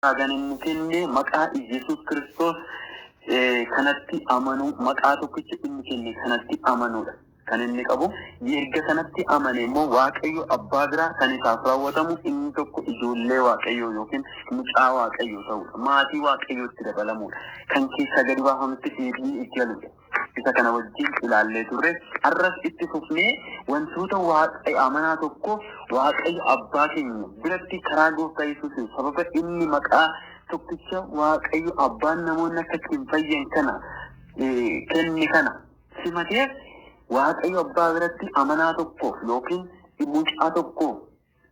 Kan inni kenne maqaa Iyyasuus Kiristoos kanatti amanuu, maqaa tokkicha inni kenne kanatti amanuudha. Kan inni qabu erga kanatti amane immoo Waaqayyo abbaa biraa kan isaaf raawwatamu inni tokko ijoollee Waaqayyoo yookiin mucaa Waaqayyoo ta'uudha. Maatii Waaqayyootti dabalamuudha. Kan keessaa gadi baafamutti deebi'ee itti galuudha. Isa kana wajjin ilaallee turre, har'as itti fufnee wantoota Waaqayyo amanaa tokko Waaqayyo abbaa keenya biratti karaa gooftaa Yesuusiin sababa inni maqaa tokkicha Waaqayyo abbaan namoonni akka ittiin fayyan kana kenne kana simateef Waaqayyo abbaa biratti amanaa tokkoof yookiin mucaa tokkoof,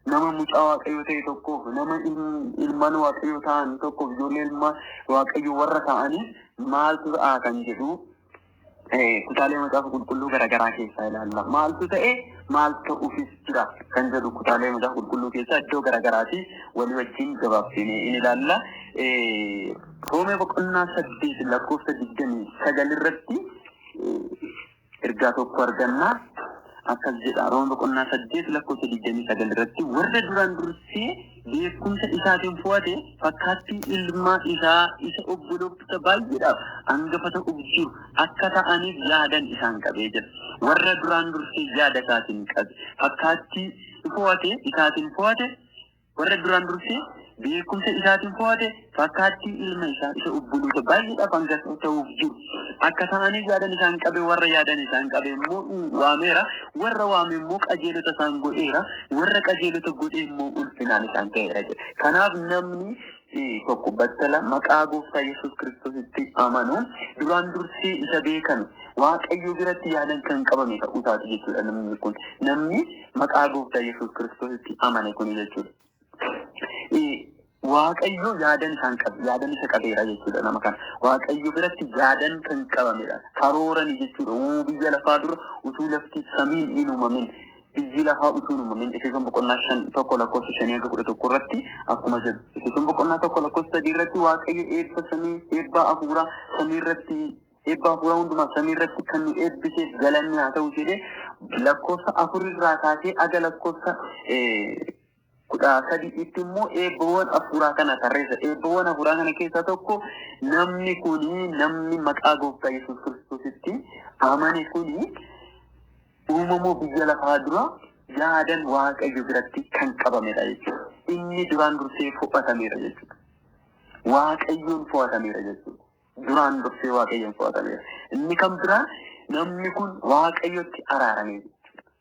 nama mucaa Waaqayyo ta'e tokkoof, nama ilmaan Waaqayyo ta'an tokkoof, ijoollee ilmaan Waaqayyo warra ta'aniif maaltu ta'a kan jedhu kutaalee Macaafa Qulqulluu garaagaraa keessaa ilaalla. Maaltu ta'e, maal ta'uufis jira kan jedhu kutaalee Macaafa Qulqulluu keessaa iddoo garaagaraatii walii wajjin gabaabsinee in ilaalla. Roomee boqonnaa 8 lakkoofsa 29 irratti ergaa tokko arganna. Akkas jedha, Roomee boqonnaa 8 lakkoofsa 29 irratti: "Warra duraan dursee beekumsa isaatiin fo'ate, fakkaattii ilma isaa isa obboloota baay'eedhaaf hangafa ta'uuf jiru akka ta'aniif yaadan isaan qabee jira." Warra duraan dursee yaada isaatiin qabe, fakkaattii fo'ate isaatiin fo'ate, warra duraan dursee beekumsa isaatiin fo'ate, fakkaattii ilma isaa isa obboloota baay'eedhaaf hangafa ta'uuf jiru akka ta'aniif yaadan isaan qabe. Warra yaadan isaan qabe immoo waameera. Warra waame immoo qajeelota isaan godheera. Warra qajeelota godhe immoo ulfinaan isaan ka'eera jedha. Kanaaf namni tokko battala maqaa gooftaa Yesuus Kiristoositti amanu duraan dursee isa beekame Waaqayyo biratti yaadan kan qabame ta'uu isaati jechuudha namni kun. Namni maqaa gooftaa Yesuus Kiristoositti amane kun jechuudha. Waaqayyo yaadan isaan qabe, yaadan isa qabeera jechuudha nama kana. Waaqayyo biratti yaadan kan qabamedha. Karoorani jechuudha. Biyya lafaa dura, utuu lafti samiin hin uumamin, biyyi lafaa utuu hin uumamin, Efesoon boqonnaa 5 1 lakkoofsa 5 hanga 11 irratti akkuma jedhu. Efesoon boqonnaa 1 lakkoofsa 3 irratti Waaqayyo eebba samii, eebba hafuuraa samii irratti, eebba hafuuraa hundumaa samii irratti kan nu eebbiseef galanni haa ta'u jedhee, lakkoofsa 4 irraa kaasee aga lakkoofsa 13tti immoo eebbawwan hafuuraa kana tarreessa. Eebbawwan hafuuraa kana keessaa tokko namni kuni, namni maqaa gooftaa Yesuus Kiristoositti amane kuni, uumamuu biyya lafaa dura yaadan Waaqayyo biratti kan qabamedha jechuudha. Inni duraan dursee fo'atameera jechuudha. Waaqayyoon fo'atameera jechuudha. Duraan dursee Waaqayyoon fo'atameera. Inni kan biraa namni kun Waaqayyotti araarameera jechuudha.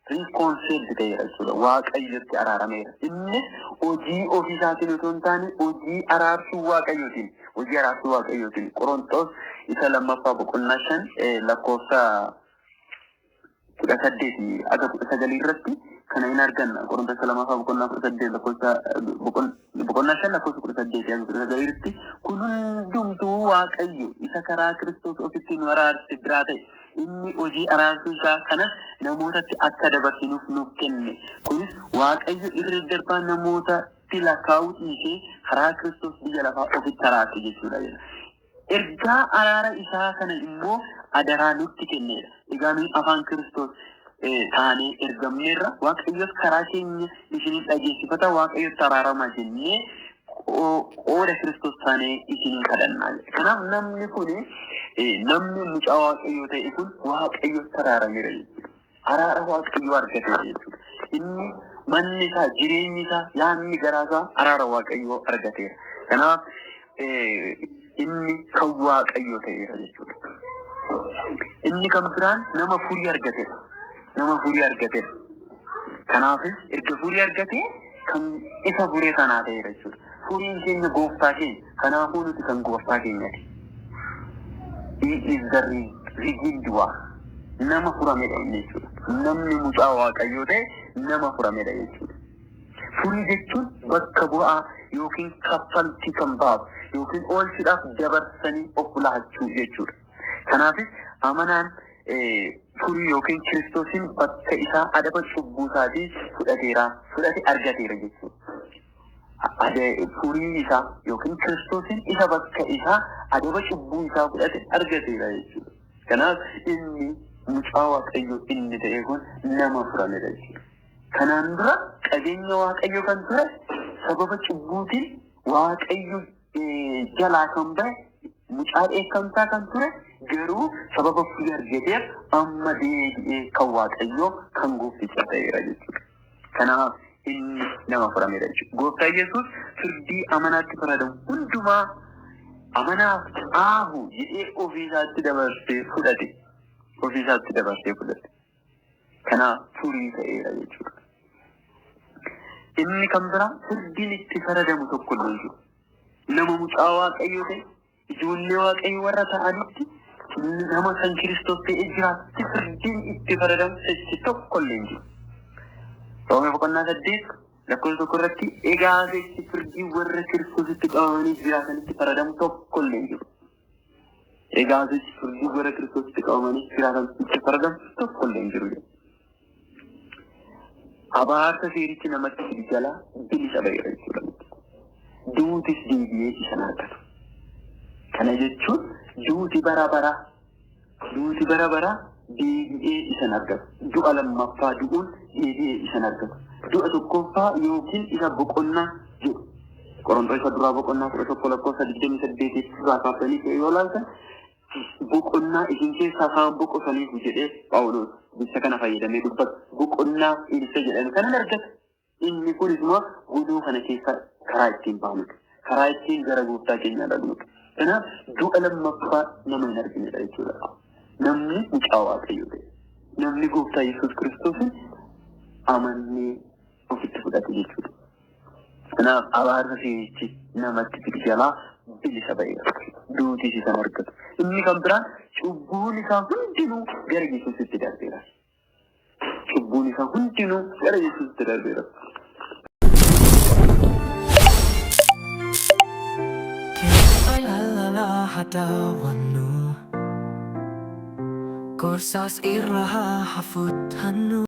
Reconciled ta'eera jechuudha. Waaqayyotti araarameera. Innis hojii ofiisaatiin otoo hin taane hojii araarsuu Waaqayyootiin. Hojii araarsuu Waaqayyootiin. Qorontos isa lammaffaa boqonnaa 5 lakkoofsa 18 aga 19 irratti kana hin arganna. Qorontos isa lammaffaa boqonnaa 18 lakkoofsa, boqonnaa 5 lakkoofsa 18 hanga 19 irratti, kun hundumtuu Waaqayyo isa karaa Kiristoos ofitti nu araarse biraa ta'e. Inni hojii araarsuu isaa kanas namootatti akka dabarsinuuf nuuf kenne. Kunis Waaqayyo irra darbaa namootatti lakkaa'uu dhiisee karaa Kiristoos biyya lafaa ofitti araarse jechuudha jedha. Ergaa araara isaa kana immoo adaraa nutti kenneedha. Egaa nuyi afaan Kiristoos taanee ergamneerra. Waaqayyos karaa keenya isinin dhageessifata. Waaqayyotti araarama jennee qooda Kiristoos taanee isinin kadhannaa jedha. Kanaaf namni kun, namni mucaa Waaqayyoo ta'e kun, Waaqayyotti araarameera jechuudha. Araara Waaqayyoo argateera jechuudha. Inni manni isaa, jireenyi isaa, yaadni garaa isaa araara Waaqayyoo argateera. Kanaaf inni kan Waaqayyoo ta'eera jechuudha. Inni kan biraan nama furii argatedha. Nama furii argatedha. Kanaafis erga furii argatee kan isa furee sanaa ta'eera jechuudha. Furiin keenya gooftaa keenya. Kanaafuu nuti kan gooftaa keenyati. He is the redeemed one. Nama furamedha inni jechuudha. Namni mucaa Waaqayyoo ta'e nama furamedha jechuudha. Furii jechuun bakka bu'aa yookiin kaffaltii kan baasu yookiin oolchuudhaaf dabarsanii of laachuu jechuudha. Kanaafis amanaan furii yookiin Kiristoosiin bakka isaa adaba cubbuu isaatii fudhateera, fudhate argateera jechuudha. Furii isaa yookiin Kiristoosiin isa bakka isaa adaba cubbuu isaa fudhate argateera jechuudha. Kanaaf inni mucaa Waaqayyoo inni ta'e kun nama furamedha jechuudha. Kanaan dura qabeenya Waaqayyoo kan ture sababa cubbuutiin Waaqayyo jalaa kan ba'e mucaa dheekkamsaa kan ture garuu sababa furii argateef amma deebi'ee kan Waaqayyoo kan gooftichaa ta'eera jechuudha. Kanaaf inni nama furamedha jechuudha. Gooftaa Yesuus firdii amanaatti faradamu hundumaa amanaaf dhaabu jedhee ofiisaatti dabarsee fudhate. Ofiisaatti dabarsee fudhate. Kanaaf furii ta'eera jechuudha. Inni kan biraa firdiin itti faradamu tokko illee hin jiru. Nama mucaa Waaqayyoo ta'e, ijoollee Waaqayyoo warra ta'anitti nama kan Kiristoos ta'ee jiraatutti firdiin itti faradamu sichi tokko illee hin jiru. Roomee boqonnaa 8 lakkoofsa 1 irratti egaa sichi firdii warra Kiristoositti qabamanii jiraatanitti faradamu tokko illee hin jiru. Egaa sichi firdii warra Kiristoositti qabamanii jiraatanitti faradamu tokko illee hin jiru. Abaarsa seerichi namatti fidu jalaa bilisa ba'eera jechuudha. Duutis deebi'ee isa hin argatu. Kana jechuun duuti bara baraa deebi'ee isa hin argatu. Du'a lammaffaa du'uun deebi'ee isa hin argatu. Du'a tokkoffaa yookiin isa boqonnaa jedhu. Qorontoos isa duraa boqonnaa 11 lakkoofsa 28 irraa kaasanii yoo ilaaltan boqonnaa isin keessaa isaan boqotaniif jedhee Phaawulos jecha kana fayyadamee dubbata. Boqonnaa isa jedhame kanan argata. Inni kunis immoo godoo kana keessa karaa ittiin baanudha. Karaa ittiin gara gooftaa keenyaa dhaqnudha. Kanaaf du'a lammaffaa nama hin arginedha jechuudha. Namni mucaa Waaqayyoo ta'e, namni gooftaa Yesuus Kiristoosin amannee ofitti fudhate jechuudha. Kanaaf abaarsa seerichi namatti fidu jalaa bilisa ba'eera. Duutis isa hin argatu. Inni kan biraan cubbuun isaa hundinuu gara Yesuusitti darbeera. Cubbuun isaa hundinuu gara Yesuusitti darbeera. Gorsaas irra haa fudhannu.